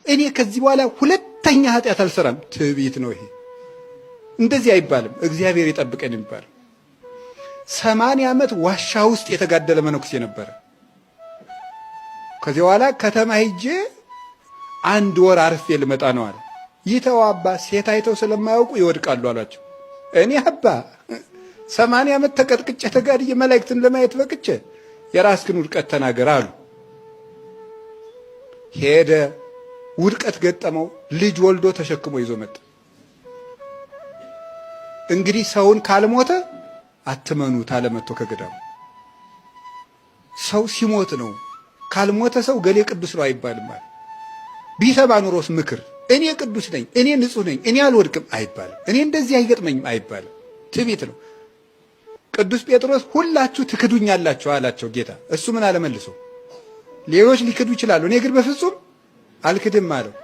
እኔ ከዚህ በኋላ ሁለተኛ ኃጢአት አልሰራም። ትዕቢት ነው ይሄ። እንደዚህ አይባልም። እግዚአብሔር ይጠብቀን የሚባል 80 ዓመት ዋሻ ውስጥ የተጋደለ መነኩሴ ነበረ። ከዚህ በኋላ ከተማ ሂጄ አንድ ወር አርፌ ልመጣ ነው አለ። ይተው አባ፣ ሴት አይተው ስለማያውቁ ይወድቃሉ አሏቸው። እኔ አባ 80 ዓመት ተቀጥቅጬ ተጋድዬ መላእክትን ለማየት በቅቼ የራስህን ውድቀት ተናገር አሉ። ሄደ። ውድቀት ገጠመው። ልጅ ወልዶ ተሸክሞ ይዞ መጣ። እንግዲህ ሰውን ካልሞተ አትመኑት አለ መጥቶ ከገዳሙ። ሰው ሲሞት ነው። ካልሞተ ሰው ገሌ ቅዱስ ነው አይባልም። ቢሰማ ኑሮስ ምክር እኔ ቅዱስ ነኝ፣ እኔ ንጹሕ ነኝ፣ እኔ አልወድቅም አይባልም። እኔ እንደዚህ አይገጥመኝም አይባልም። ትዕቢት ነው። ቅዱስ ጴጥሮስ ሁላችሁ ትክዱኛላችሁ አላቸው ጌታ። እሱ ምን አለ መልሶ? ሌሎች ሊክዱ ይችላሉ፣ እኔ ግን በፍጹም አልክድም አለው።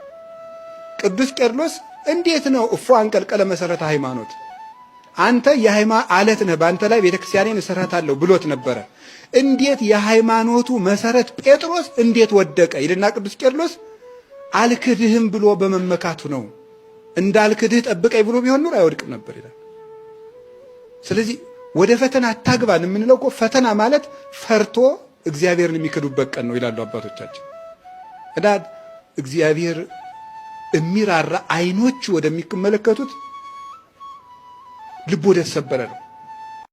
ቅዱስ ቄርሎስ እንዴት ነው እፎ አንቀልቀለ መሰረተ ሃይማኖት፣ አንተ አለት ነህ፣ በአንተ ላይ ቤተክርስቲያኔን እሰራታለሁ ብሎት ነበረ። እንዴት የሃይማኖቱ መሰረት ጴጥሮስ እንዴት ወደቀ ይልና ቅዱስ ቄርሎስ አልክድህም ብሎ በመመካቱ ነው። እንዳልክድህ ጠብቀኝ ብሎ ቢሆን ኑሮ አይወድቅም ነበር ይላል። ስለዚህ ወደ ፈተና አታግባን የምንለው እኮ ፈተና ማለት ፈርቶ እግዚአብሔርን የሚክዱበት ቀን ነው ይላሉ አባቶቻችን። እና እግዚአብሔር የሚራራ አይኖቹ ወደሚመለከቱት ልቡ ወደ ተሰበረ ነው።